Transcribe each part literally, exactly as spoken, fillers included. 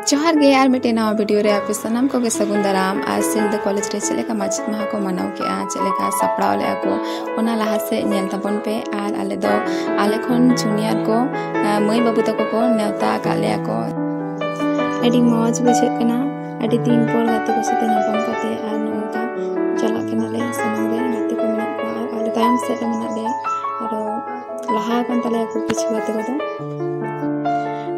ᱡᱚᱦᱟᱨ ᱜᱮ, ᱟᱨ ᱢᱤᱫᱴᱮᱱ ᱱᱟᱣᱟ ᱵᱷᱤᱰᱤᱭᱳ ᱨᱮ ᱟᱯᱮ ᱥᱟᱱᱟᱢ ᱠᱚᱜᱮ ᱥᱟᱹᱜᱩᱱ ᱫᱟᱨᱟᱢ᱾ ᱟᱨ ᱥᱤᱞᱫᱟᱹ ᱠᱚᱞᱮᱡᱽ ᱨᱮ ᱪᱮᱫ ᱞᱮᱠᱟ ᱢᱟᱪᱮᱫ ᱢᱟᱦᱟ ᱠᱚ ᱢᱟᱱᱟᱣ ᱠᱮᱜᱼᱟ, ᱪᱮᱫ ᱞᱮᱠᱟ ᱥᱟᱯᱲᱟᱣ ᱞᱮᱜᱼᱟ ᱠᱚ, ᱚᱱᱟ ᱞᱟᱦᱟ ᱥᱮᱫ ᱧᱮᱞ ᱛᱟᱵᱚᱱ ᱯᱮ᱾ ᱟᱨ ᱟᱞᱮ ᱫᱚ, ᱟᱞᱮ ᱠᱷᱚᱱ ᱡᱩᱱᱤᱭᱟᱨ ᱠᱚ, ᱟᱸ, ᱢᱟᱹᱭ ᱵᱟᱹᱵᱩ ᱛᱟᱠᱚ ᱠᱚ ᱱᱮᱣᱛᱟ ᱟᱠᱟᱫ ᱞᱮᱭᱟ ᱠᱚ᱾ ᱟᱹᱰᱤ ᱢᱚᱡᱽ ᱵᱩᱡᱷᱟᱹᱜ ᱠᱟᱱᱟ, ᱟᱹᱰᱤ ᱫᱤᱱ ᱯᱚᱨ ᱜᱟᱛᱮ ᱠᱚ ᱥᱟᱛᱮ ᱧᱟᱯᱟᱢ ᱠᱟᱛᱮ᱾ ᱟᱨ ᱱᱚᱝᱠᱟ ᱪᱟᱞᱟᱜ ᱠᱟᱱᱟᱞᱮ ᱥᱟᱢᱟᱝ ᱨᱮ, ᱜᱟᱛᱮ ᱠᱚ ᱢᱮᱱᱟᱜ ᱠᱚᱣᱟ ᱟᱨ ᱟᱞᱮ ᱛᱟᱭᱚᱢ ᱥᱮᱫ ᱨᱮ ᱢᱮᱱᱟᱜ ᱞᱮᱭᱟ᱾ ᱟᱨᱚ ᱞᱟᱦᱟ ᱟᱠᱟᱱ ᱛᱟᱞᱮᱭᱟ ᱠᱚ ᱠᱤᱪᱷᱩ ᱜᱟᱛᱮ ᱠᱚᱫᱚ᱾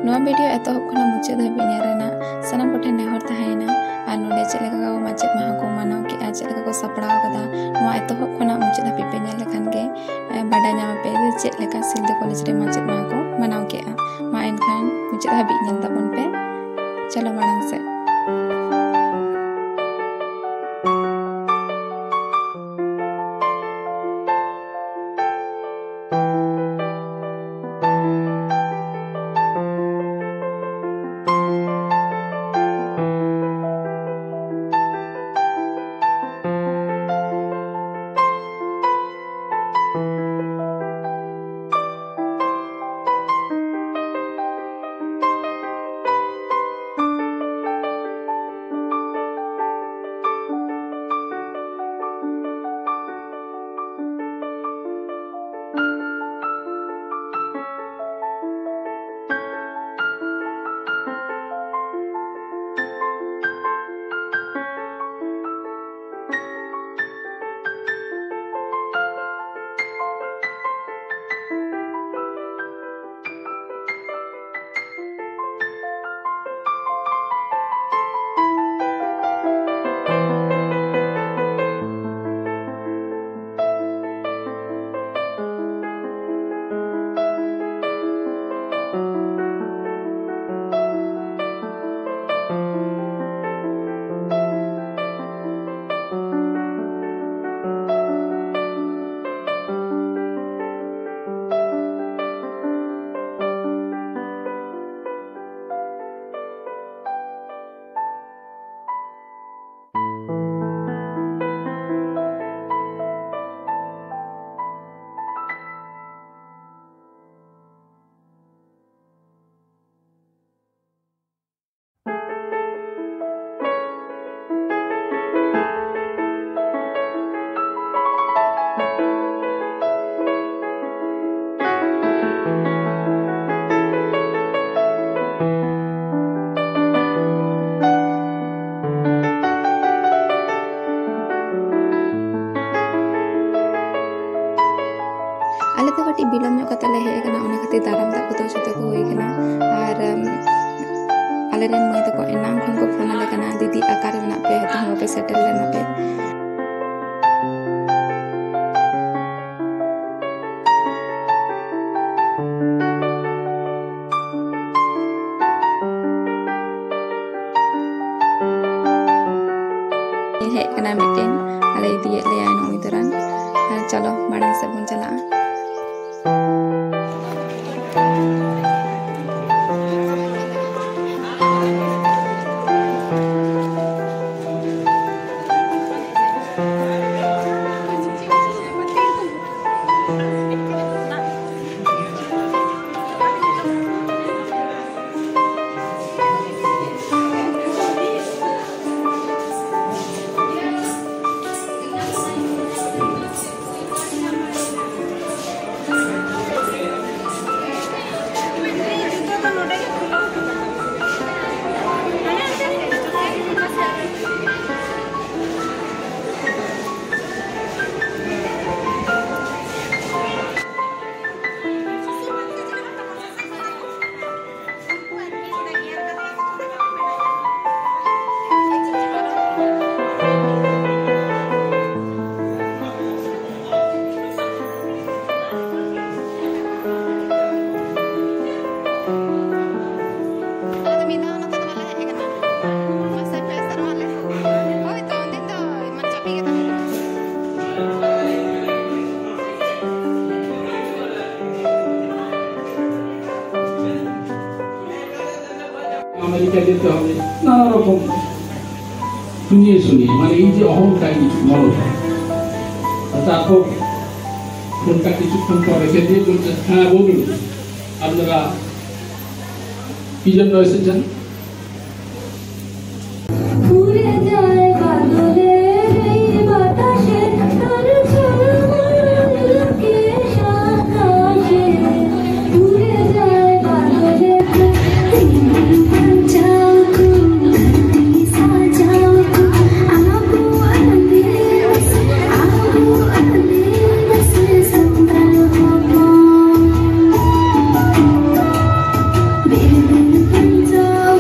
ᱱᱚᱣᱟ ᱵᱷᱤᱰᱤᱭᱳ ᱮᱛᱚᱦᱚᱵ ᱠᱷᱚᱱᱟᱜ ᱢᱩᱪᱟᱹᱫ ᱫᱷᱟᱹᱵᱤᱡ ᱧᱮᱞ ᱨᱮᱱᱟᱜ ᱥᱟᱱᱟᱢ ᱠᱚᱴᱷᱮᱱ ᱱᱮᱦᱚᱨ ᱛᱟᱦᱮᱸᱭᱮᱱᱟ᱾ ᱟᱨ ᱱᱚᱰᱮ ᱪᱮᱫ ᱞᱮᱠᱟ ᱠᱚ ᱢᱟᱪᱮᱫ ᱢᱟᱦᱟ ᱠᱚ ᱢᱟᱱᱟᱣ ᱠᱮᱜᱼᱟ, ᱪᱮᱫ ᱞᱮᱠᱟ ᱠᱚ ᱥᱟᱯᱲᱟᱣ ᱠᱟᱫᱟ, ᱱᱚᱣᱟ ᱮᱛᱚᱦᱚᱵ ᱠᱷᱚᱱᱟᱜ ᱢᱩᱪᱟᱹᱫ ᱦᱟᱹᱵᱤᱡ ᱯᱮ ᱧᱮᱞ ᱞᱮᱠᱷᱟᱱ ᱜᱮ, ᱮ, ᱵᱟᱰᱟᱭ ᱧᱟᱢ ᱟᱯᱮ ᱡᱮ ᱪᱮᱫ ᱞᱮᱠᱟ ᱥᱤᱞᱫᱟᱹ ᱠᱚᱞᱮᱡᱽ ᱨᱮ ᱢᱟᱪᱮᱫ ᱢᱟᱦᱟ ᱠᱚ ᱢᱟᱱᱟᱣ ᱠᱮᱜᱼᱟ᱾ ᱢᱟ ᱮᱱᱠᱷᱟᱱ ᱢᱩᱪᱟᱹᱫ ᱦᱟᱹᱵᱤᱡ ᱧᱮᱞ ᱛᱟᱵᱚᱱ ᱯᱮ᱾ ᱪᱚᱞᱚ ᱢᱟᱲᱟᱝ ᱥᱮᱫ᱾ ᱢᱟᱹᱭ ᱛᱟᱠᱚ ᱮᱱᱟᱝ ᱠᱷᱚᱱ ᱠᱚ ᱯᱷᱳᱱ ᱟᱞᱮ ᱠᱟᱱᱟ, "ᱫᱤᱫᱤ ᱚᱠᱟᱨᱮ ᱢᱮᱱᱟᱜ ᱯᱮ? ᱦᱟᱛᱟᱣ ᱦᱚᱸ ᱵᱟᱯᱮ ᱥᱮᱴᱮᱨ ᱞᱮᱱᱟ ᱯᱮ?" ᱦᱮᱡ ᱠᱟᱱᱟ ᱢᱤᱫᱴᱮᱱ, ᱟᱞᱮ ᱤᱫᱤᱭᱮᱫ ᱞᱮᱭᱟ ᱱᱩᱭ ᱫᱚᱨᱟᱱ᱾ ᱟᱨ ᱪᱚᱞᱚ ᱢᱟᱲᱟᱝ ᱥᱮᱫ ᱵᱚᱱ ᱪᱟᱞᱟᱜᱼᱟ᱾ ᱟᱫᱚ ᱢᱤᱫ ᱫᱷᱟᱣ ᱱᱚᱛᱮ ᱫᱚ ᱵᱟᱞᱮ ᱦᱮᱡ ᱟᱠᱟᱱᱟ᱾ ᱢᱟᱥᱮ ᱯᱮ ᱥᱮᱨᱢᱟ ᱞᱮ, ᱦᱳᱭ ᱛᱚ, ᱩᱱᱫᱤᱱ ᱫᱚ ᱢᱟᱱᱮ ᱪᱟᱹᱯᱤ ᱜᱮ ᱛᱟᱦᱮᱸ ᱠᱟᱱᱟ᱾ ᱟᱢᱮᱨᱤᱠᱟ ᱡᱮᱛᱮ ᱦᱚᱵᱮ, ᱱᱟᱱᱟ ᱨᱚᱠᱚᱢ ᱥᱩᱱᱤᱭᱮ ᱥᱩᱱᱤᱭᱮ, ᱢᱟᱱᱮ ᱤᱧ ᱡᱮ ᱚᱦᱚᱝᱠᱟᱨ ᱢᱚᱱᱚ ᱛᱟᱭ᱾ ᱛᱟᱨᱯᱚᱨ ᱚᱱᱠᱟ ᱠᱤᱪᱷᱩ ᱠᱷᱚᱱ ᱯᱚᱨᱮ ᱠᱷᱮᱛ ᱫᱤᱭᱮ ᱵᱚᱞᱛᱮ, ᱦᱮᱸ, ᱵᱚᱞᱩᱱ, ᱟᱯᱱᱟᱨᱟ কি জন্য এসেছেন? ঘুরে যায় বাদলের এই বাতাসে, তার ঝলমল রূপের আকাশে। ঘুরে যায় বাদলের তিন বাঁচাও গো, সাজাও গো, আবু আলিস, আবু আলিস সুন্দর হব। বেলুন বাজাও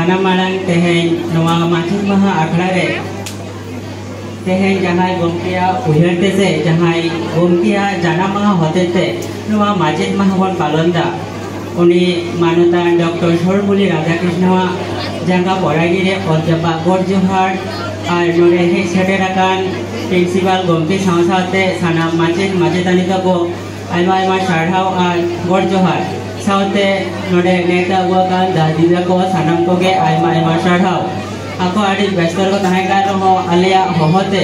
ᱥᱟᱱᱟᱢ ᱢᱟᱲᱟᱝ ᱛᱮᱦᱮᱧ ᱱᱚᱣᱟ ᱢᱟᱪᱮᱛ ᱢᱟᱦᱟ ᱟᱠᱷᱲᱟ ᱨᱮ ᱛᱮᱦᱮᱧ ᱡᱟᱦᱟᱸᱭ ᱜᱚᱢᱠᱮᱭᱟᱜ ᱩᱭᱦᱟᱹᱨ ᱛᱮ ᱥᱮ ᱡᱟᱦᱟᱸᱭ ᱜᱚᱢᱠᱮᱭᱟᱜ ᱡᱟᱱᱟᱢ ᱢᱟᱦᱟ ᱦᱚᱛᱮᱛᱮ ᱱᱚᱣᱟ ᱢᱟᱪᱮᱛ ᱢᱟᱦᱟ ᱵᱚᱱ ᱯᱟᱞᱚᱱ ᱮᱫᱟ, ᱩᱱᱤ ᱢᱟᱱᱚᱛᱟᱱ ᱰᱚᱠᱴᱚᱨ ᱥᱚᱨᱵᱚᱯᱚᱞᱞᱤ ᱨᱟᱫᱷᱟᱠᱨᱤᱥᱱᱚᱣᱟᱜ ᱡᱟᱸᱜᱟ ᱯᱚᱲᱟᱜᱤ ᱨᱮ ᱚᱛ ᱡᱟᱯᱟᱜ ᱜᱚᱰ ᱡᱚᱦᱟᱨ᱾ ᱟᱨ ᱱᱚᱰᱮ ᱦᱮᱡ ᱥᱮᱴᱮᱨ ᱟᱠᱟᱱ ᱯᱨᱤᱱᱥᱤᱯᱟᱞ ᱜᱚᱢᱠᱮ ᱥᱟᱶ ᱥᱟᱶᱛᱮ ᱥᱟᱱᱟᱢ ᱢᱟᱪᱮᱛ ᱢᱟᱪᱮᱛᱟᱹᱱᱤ ᱛᱟᱠᱚ ᱟᱭᱢᱟ ᱟᱭᱢᱟ ᱥᱟᱨᱦᱟᱣ ᱟᱨ ᱜᱚᱰ ᱡᱚᱦᱟᱨ᱾ ᱥᱟᱶᱛᱮ ᱱᱚᱰᱮ ᱱᱮᱣᱛᱟ ᱟᱹᱜᱩ ᱟᱠᱟᱱ ᱫᱟᱫᱟ ᱫᱤᱫᱤ ᱛᱟᱠᱚ ᱥᱟᱱᱟᱢ ᱠᱚᱜᱮ ᱟᱭᱢᱟ ᱟᱭᱢᱟ ᱥᱟᱨᱦᱟᱣ᱾ ᱟᱠᱚ ᱟᱹᱰᱤ ᱵᱮᱥᱛᱚ ᱨᱮᱠᱚ ᱛᱟᱦᱮᱸ ᱠᱟᱱ ᱨᱮᱦᱚᱸ ᱟᱞᱮᱭᱟᱜ ᱦᱚᱦᱚ ᱛᱮ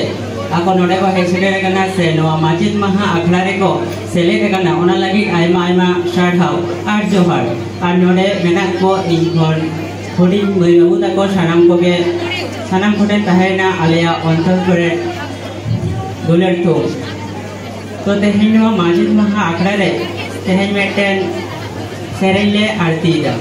ᱟᱠᱚ ᱱᱚᱰᱮ ᱠᱚ ᱦᱮᱡ ᱥᱮᱴᱮᱨ ᱟᱠᱟᱱᱟ ᱥᱮ ᱱᱚᱣᱟ ᱢᱟᱪᱮᱛ ᱢᱟᱦᱟ ᱟᱠᱷᱲᱟ ᱨᱮᱠᱚ ᱥᱮᱞᱮᱫ ᱟᱠᱟᱱᱟ, ᱚᱱᱟ ᱞᱟᱹᱜᱤᱫ ᱟᱭᱢᱟ ᱟᱭᱢᱟ ᱥᱟᱨᱦᱟᱣ ᱟᱨ ᱡᱚᱦᱟᱨ᱾ ᱟᱨ ᱱᱚᱰᱮ ᱢᱮᱱᱟᱜ ᱠᱚ ᱤᱧ ᱠᱷᱚᱱ ᱦᱩᱰᱤᱧ ᱢᱟᱹᱭ ᱵᱟᱹᱵᱩ ᱛᱟᱠᱚ ᱥᱟᱱᱟᱢ ᱠᱚᱜᱮ, ᱥᱟᱱᱟᱢ ᱠᱚᱴᱷᱮᱱ ᱛᱟᱦᱮᱸᱭᱮᱱᱟ ᱟᱞᱮᱭᱟᱜ ᱚᱱᱛᱚᱨ ᱠᱚᱨᱮ ᱫᱩᱞᱟᱹᱲ ᱛᱷᱩᱢ᱾ ᱛᱚ ᱛᱮᱦᱮᱧ ᱱᱚᱣᱟ ᱢᱟᱪᱮᱛ ᱢᱟᱦᱟ ᱟᱠᱷᱲᱟ ᱨᱮ ᱛᱮᱦᱮᱧ ᱢᱤᱫᱴᱮᱱ ᱥᱮᱨᱮᱧ ᱞᱮ ᱟᱬᱛᱤᱭᱮᱫᱟ᱾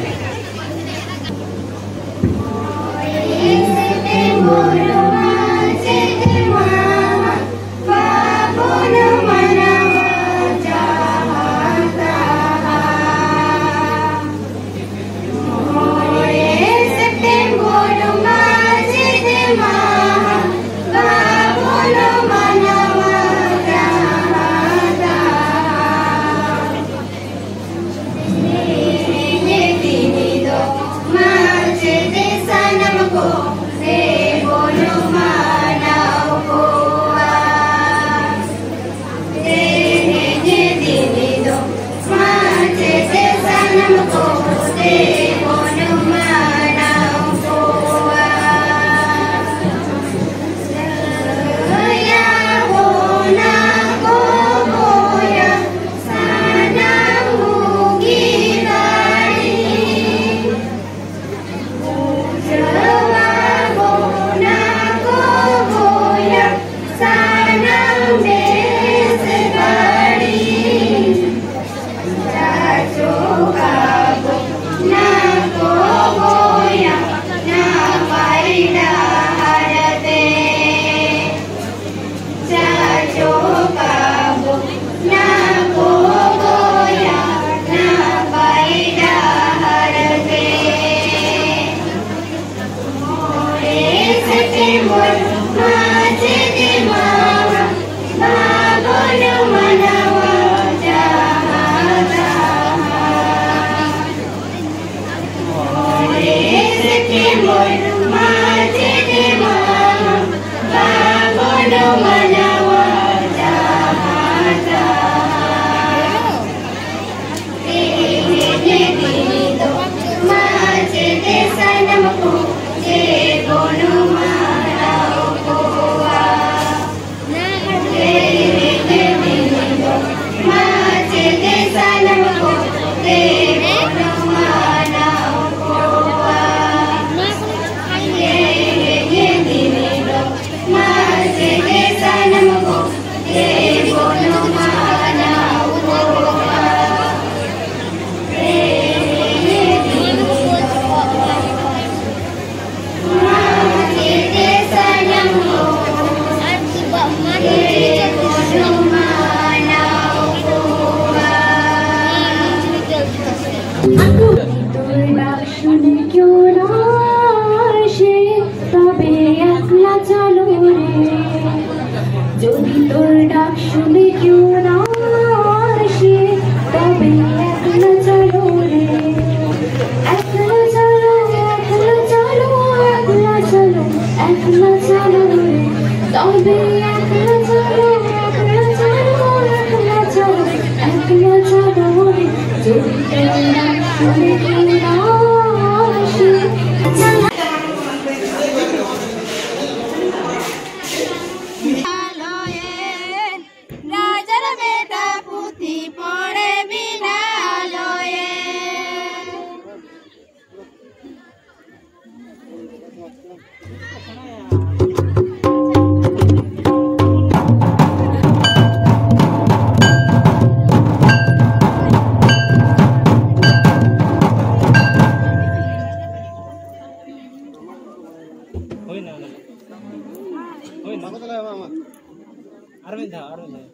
ᱟᱠᱚ ᱜᱤᱫᱽᱨᱟᱹ ᱰᱟᱠ ᱥᱩᱱᱤ ᱠᱮᱣ ᱱᱟᱥᱮ, ᱛᱚᱵᱮ ᱮᱠᱞᱟ ᱪᱟᱞᱚ ᱨᱮ᱾ ᱡᱩᱫᱤ ᱛᱳᱨ ᱰᱟᱠ ᱥᱩᱱᱤ ᱠᱮᱣ ᱱᱟᱥᱮ, ᱛᱚᱵᱮ ᱮᱠᱞᱟ ᱪᱟᱞᱚ ᱨᱮ᱾ ᱮᱠᱞᱟ ᱪᱟᱞᱚ, ᱮᱠᱞᱟ ᱪᱟᱞᱚ, ᱮᱠᱞᱟ ᱪᱟᱞᱚ, ᱮᱠᱞᱟ ᱪᱟᱞᱚ ᱨᱮ᱾ ᱛᱚᱵᱮ ᱮᱠᱞᱟ ᱪᱟᱞᱚ, ᱮᱠᱞᱟ ᱪᱟᱞᱚ, ᱮᱠᱞᱟ ᱪᱟᱞᱚ, ᱮᱠᱞᱟ ᱪᱟᱞᱚ ᱨᱮ᱾ ᱡᱩᱫᱤ ᱛᱳᱨ ᱰᱟᱠ ᱥᱩᱱᱤ ᱠᱮᱣ ᱱᱟᱥᱮ᱾ ᱨᱟᱡᱟᱨ ᱵᱮᱴᱟ ᱯᱩᱛᱷᱤ ᱯᱚᱲᱮ ᱵᱤᱱᱟ ᱞᱚᱭᱮ᱾ ᱦᱩᱭᱱᱟ, ᱦᱩᱭᱱᱟ᱾ ᱟᱨ ᱢᱤᱫ ᱫᱷᱟᱣ, ᱟᱨ ᱢᱤᱫ ᱫᱷᱟᱣ᱾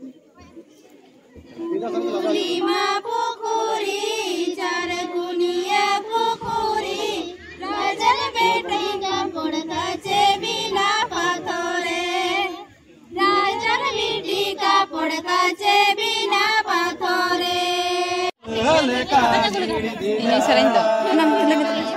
ᱯᱩᱨᱱᱤᱢᱟ ᱯᱩᱠᱷᱩᱨᱤ, ᱪᱟᱨ ᱠᱩᱱᱤᱭᱟ ᱯᱩᱠᱷᱩᱨᱤ, ᱨᱟᱡᱟᱨ ᱵᱮᱴᱤ ᱠᱟᱯᱚᱲ ᱠᱟᱪᱮ ᱵᱤᱱᱟ ᱯᱟᱛᱷᱚᱨᱮ᱾ ᱨᱟᱡᱟᱨ ᱵᱮᱴᱤ ᱠᱟᱯᱚᱲ ᱠᱟᱪᱮ ᱵᱤᱱᱟ ᱯᱟᱛᱷᱚᱨᱮ᱾ ᱤᱱᱟᱹ ᱥᱮᱨᱮᱧ ᱫᱚ ᱚᱱᱟ ᱢᱤᱫ ᱞᱟᱹᱜᱤᱫ᱾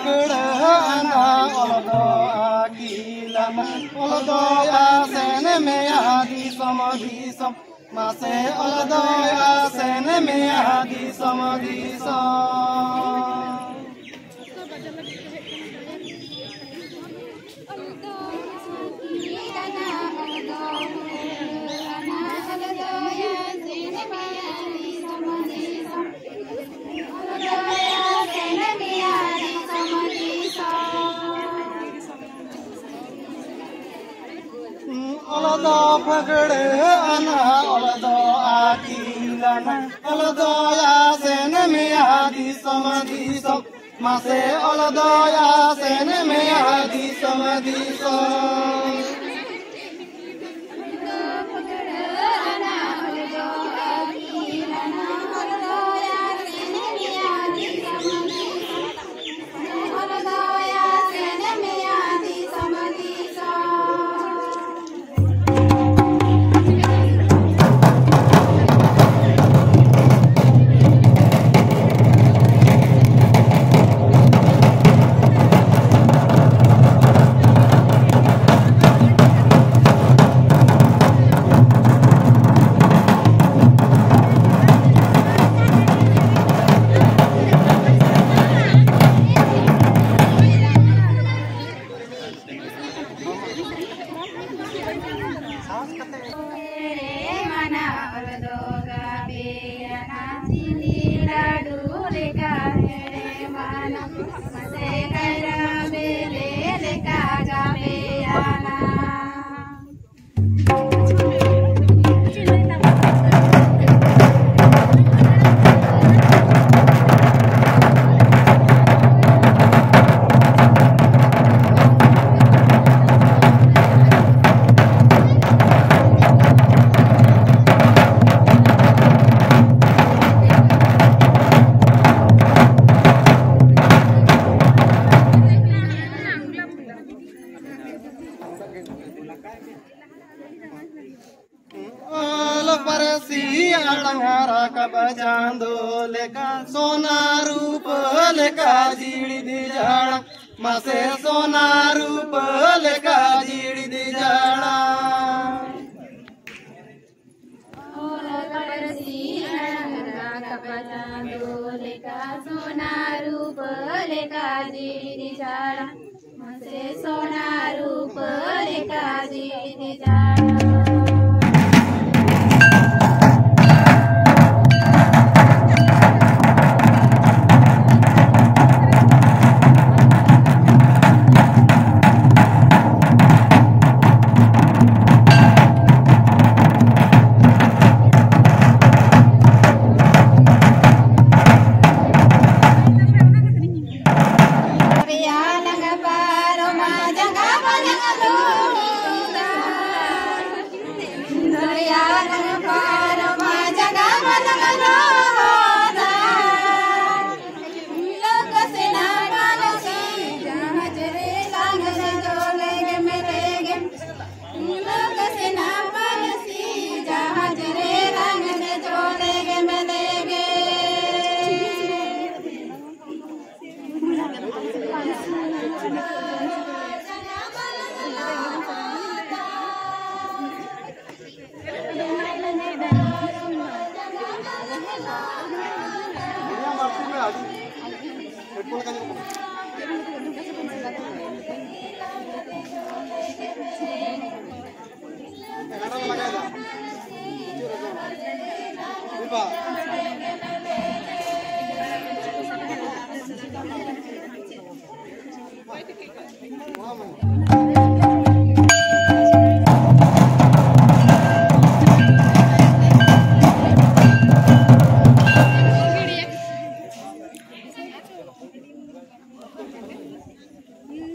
ᱠᱟᱹᱲᱟᱹ ᱟᱱᱟ ᱚᱞ ᱫᱚ ᱟᱹᱠᱤᱞᱟᱱᱟ, ᱚᱞ ᱫᱚ ᱟᱥᱮᱱ ᱢᱮᱭᱟ ᱫᱤᱥᱚᱢ ᱫᱤᱥᱚᱢ᱾ ᱢᱟᱥᱮ ᱚᱞ ᱫᱚ ᱟᱥᱮᱱ ᱢᱮᱭᱟ ᱫᱤᱥᱚᱢ ᱫᱤᱥᱚᱢ᱾ ᱚᱞ ᱫᱚ ᱯᱷᱟᱹᱜᱲᱟᱹ ᱟᱱᱟ, ᱚᱞ ᱫᱚ ᱟᱹᱠᱤᱞ ᱟᱱᱟ, ᱚᱞ ᱫᱚ ᱟᱥᱮᱱ ᱢᱮᱭᱟ ᱫᱤᱥᱚᱢ ᱫᱤᱥᱚᱢ᱾ ᱢᱟᱥᱮ ᱚᱞ ᱫᱚ ᱟᱥᱮᱱ ᱢᱮᱭᱟ ᱫᱤᱥᱚᱢ ᱫᱤᱥᱚᱢ᱾ ᱪᱟᱸᱫᱚ ᱞᱮᱠᱟ ᱥᱚᱱᱟ ᱨᱩᱯᱟᱹ ᱞᱮᱠᱟ ᱡᱤᱲᱤᱫ ᱡᱟᱲᱟ, ᱢᱟᱥᱮ ᱥᱚᱱᱟ ᱨᱩᱯᱟᱹ ᱞᱮᱠᱟ ᱡᱤᱲᱤᱫ ᱡᱟᱲᱟ᱾ ᱚᱞ ᱯᱟᱹᱨᱥᱤ ᱟᱲᱟᱝ ᱨᱟᱠᱟᱵ ᱪᱟᱸᱫᱚ ᱞᱮᱠᱟ ᱥᱚᱱᱟ ᱨᱩᱯᱟᱹ ᱞᱮᱠᱟ ᱡᱤᱲᱤᱫ ᱡᱟᱲᱟ᱾ ᱢᱟᱥᱮ ᱥᱚᱱᱟ ᱨᱩᱯᱟᱹ ᱞᱮᱠᱟ ᱡᱤᱣᱤ ᱡᱟᱲᱟ᱾ ᱫᱚᱨᱭᱟ ᱞᱟᱝ ᱯᱟᱨᱚᱢᱟ, ᱡᱟᱸᱜᱟ ᱵᱟᱞᱟᱝ ᱞᱚᱦᱚᱫᱟ᱾ ᱫᱚᱨᱭᱟ ᱞᱟᱝ ᱯᱟᱨᱚᱢᱟ, ᱡᱟᱸᱜᱟ ᱵᱟᱞᱟᱝ ᱞᱚᱦᱚᱫᱟ᱾ ᱞᱳᱠ ᱥᱮᱱᱟ ᱯᱟᱞᱥᱤ, ᱡᱟᱦᱟᱡᱽ ᱨᱮ ᱞᱟᱝ ᱫᱮᱡᱚᱜ ᱞᱮᱜᱮ ᱢᱮᱞᱮᱜᱮ᱾ ᱞᱳᱠ ᱥᱮᱱᱟ ᱯᱟᱞᱥᱤ, ᱡᱟᱦᱟᱡᱽ ᱨᱮ ᱞᱟᱝ ᱫᱮᱡᱚᱜ ᱞᱮᱜᱮ ᱢᱮᱞᱮᱜᱮ᱾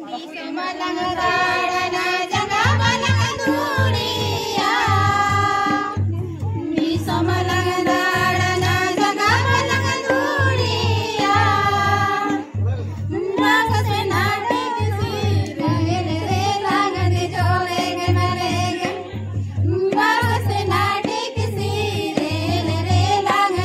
ᱫᱤᱥᱚᱢ ᱞᱟᱝ ᱫᱟᱬᱟᱱᱟ, ᱡᱟᱸᱜᱟ ᱵᱟᱞᱟᱝ ᱫᱷᱩᱲᱤᱭᱟ᱾ ᱫᱤᱥᱚᱢ ᱞᱟᱝ ᱫᱟᱬᱟᱱᱟ, ᱡᱟᱸᱜᱟ ᱵᱟᱞᱟᱝ ᱫᱷᱩᱲᱤᱭᱟ᱾ ᱵᱟᱥ ᱥᱮᱱᱟ ᱴᱮᱠᱥᱤ ᱨᱮᱞ ᱨᱮ ᱞᱟᱝ ᱫᱮᱡᱚᱜ ᱞᱮᱜᱮ ᱢᱮᱞᱮᱜᱮ᱾ ᱵᱟᱥ ᱥᱮᱱᱟ ᱴᱮᱠᱥᱤ ᱨᱮᱞ ᱨᱮ ᱞᱟᱝ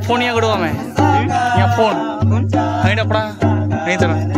ᱯᱷᱳᱱ ᱤᱧᱟᱹᱜ ᱩᱰᱩᱠ ᱢᱮ᱾ ᱤᱧᱟᱹᱜ ᱯᱷᱳᱱ᱾ ᱦᱟᱹᱱᱤ ᱴᱟᱜ ᱯᱟᱲᱟ, ᱦᱟᱹᱱᱤ ᱛᱟᱨᱟ᱾